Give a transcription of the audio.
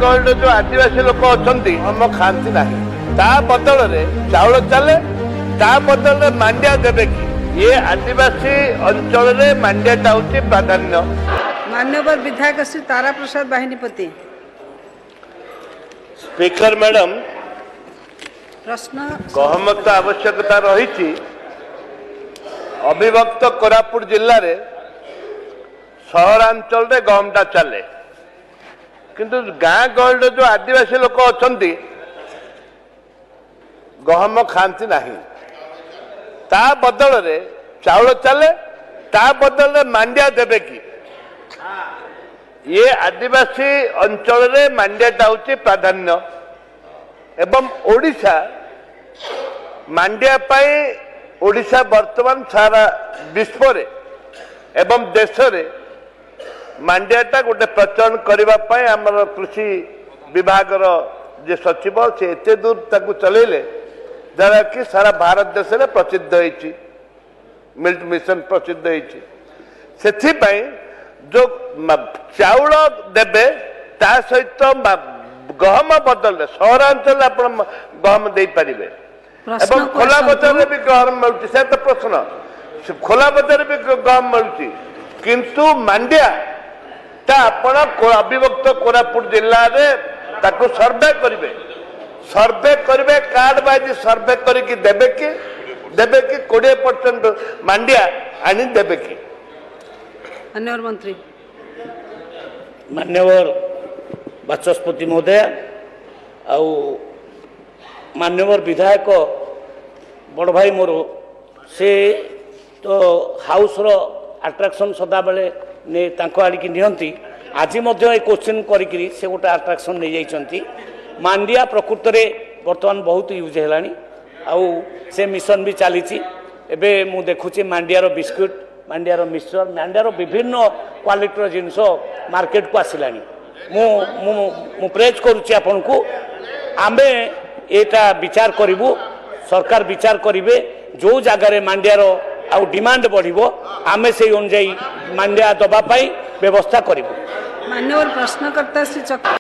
ଗହଳିରେ ଯୋଉ ଆଦିବାସୀ ଲୋକ ଅଛନ୍ତି, ଗହମ ଖାଆନ୍ତି ନାହିଁ। ତା ବଦଳରେ ଚାଉଳ ଚାଲେ, ତା ବଦଳରେ ମାଣ୍ଡିଆ ଦେବେ କି? ଇଏ ଆଦିବାସୀ ଅଞ୍ଚଳରେ ମାଣ୍ଡିଆଟା ହଉଛି ପ୍ରାଧାନ୍ୟ। ମାନ୍ୟବର ବିଧାୟକ ଶ୍ରୀ ତାରା ପ୍ରସାଦ ବାହିନୀପତି। ସ୍ପିକର ମ୍ୟାଡାମ, ପ୍ରଶ୍ନ। ଗହମ ତ ଆବଶ୍ୟକତା ରହିଛି। ଅବିଭକ୍ତ କୋରାପୁଟ ଜିଲ୍ଲାରେ ସହରାଞ୍ଚଳରେ ଗହମଟା ଚାଲେ, କିନ୍ତୁ ଗାଁ ଗହଳିରେ ଯୋଉ ଆଦିବାସୀ ଲୋକ ଅଛନ୍ତି, ଗହମ ଖାଆନ୍ତି ନାହିଁ। ତା ବଦଳରେ ଚାଉଳ ଚାଲେ, ତା ବଦଳରେ ମାଣ୍ଡିଆ ଦେବେ କି? ଇଏ ଆଦିବାସୀ ଅଞ୍ଚଳରେ ମାଣ୍ଡିଆଟା ହଉଛି ପ୍ରାଧାନ୍ୟ ଏବଂ ଓଡ଼ିଶା ମାଣ୍ଡିଆ ପାଇଁ ଓଡ଼ିଶା ବର୍ତ୍ତମାନ ସାରା ବିଶ୍ୱରେ ଏବଂ ଦେଶରେ ମାଣ୍ଡିଆଟା ଗୋଟେ ପ୍ରଚଳନ କରିବା ପାଇଁ ଆମର କୃଷି ବିଭାଗର ଯେ ସଚିବ, ସେ ଏତେ ଦୂର ତାକୁ ଚଲେଇଲେ, ଯାହାକି ସାରା ଭାରତ ଦେଶରେ ପ୍ରସିଦ୍ଧ ହେଇଛି, ମିଲେଟ୍ ମିଶନ ପ୍ରସିଦ୍ଧ ହେଇଛି। ସେଥିପାଇଁ ଯୋଉ ଚାଉଳ ଦେବେ, ତା ସହିତ ଗହମ ବଦଳରେ ସହରାଞ୍ଚଳରେ ଆପଣ ଗହମ ଦେଇପାରିବେ ଏବଂ ପ୍ରଶ୍ନକୁ ଖୋଲା ଆସନ୍ତୁ। ବଜାରରେ ବି ଗହମ ମିଳୁଛି। ସେ ତ ପ୍ରଶ୍ନ, ସେ ଖୋଲା ବଜାରରେ ବି ଗହମ ମିଳୁଛି, କିନ୍ତୁ ମାଣ୍ଡିଆ ଟା ଆପଣ ଅବିଭକ୍ତ କୋରାପୁଟ ଜିଲ୍ଲାରେ ତାକୁ ସର୍ଭେ କରିବେ, ସର୍ଭେ କରିବେ, କାର୍ଡ ୱାଇଜ ସର୍ଭେ କରିକି ଦେବେ କି? ଦେବେ କି 20% ମାଣ୍ଡିଆ ଆଣି ଦେବେ କି? ମାନ୍ୟବର ମନ୍ତ୍ରୀ। ମାନ୍ୟବର ବାଚସ୍ପତି ମହୋଦୟା ଆଉ ମାନ୍ୟବର ବିଧାୟକ ବଡ଼ ଭାଇ ମୋର, ସେ ତ ହାଉସ୍ର ଆଟ୍ରାକ୍ସନ୍ ସଦାବେଳେ ତାଙ୍କ ଆଡ଼ିକି ନିଅନ୍ତି। ଆଜି ମଧ୍ୟ ଏ କୋଶ୍ଚିନ୍ କରିକିରି ସେ ଗୋଟେ ଆଟ୍ରାକ୍ସନ୍ ନେଇଯାଇଛନ୍ତି। ମାଣ୍ଡିଆ ପ୍ରକୃତରେ ବର୍ତ୍ତମାନ ବହୁତ ୟୁଜ୍ ହେଲାଣି ଆଉ ସେ ମିଶନ ବି ଚାଲିଛି। ଏବେ ମୁଁ ଦେଖୁଛି ମାଣ୍ଡିଆର ବିସ୍କୁଟ, ମାଣ୍ଡିଆର ମିକ୍ସଚର, ମାଣ୍ଡିଆର ବିଭିନ୍ନ କ୍ୱାଲିଟିର ଜିନିଷ ମାର୍କେଟକୁ ଆସିଲାଣି। ମୁଁ ମୁଁ ମୁଁ ପ୍ରେଜ୍ କରୁଛି ଆପଣଙ୍କୁ। ଆମେ ଏଇଟା ବିଚାର କରିବୁ, ସରକାର ବିଚାର କରିବେ। ଯେଉଁ ଜାଗାରେ ମାଣ୍ଡିଆର ଆଉ ଡିମାଣ୍ଡ ବଢ଼ିବ, ଆମେ ସେଇ ଅନୁଯାୟୀ ମାଣ୍ଡିଆ ଦେବା ପାଇଁ ବ୍ୟବସ୍ଥା କରିବୁ। ମାନ୍ୟବର ପ୍ରଶ୍ନକର୍ତ୍ତା ଶ୍ରୀ ଚକ୍ର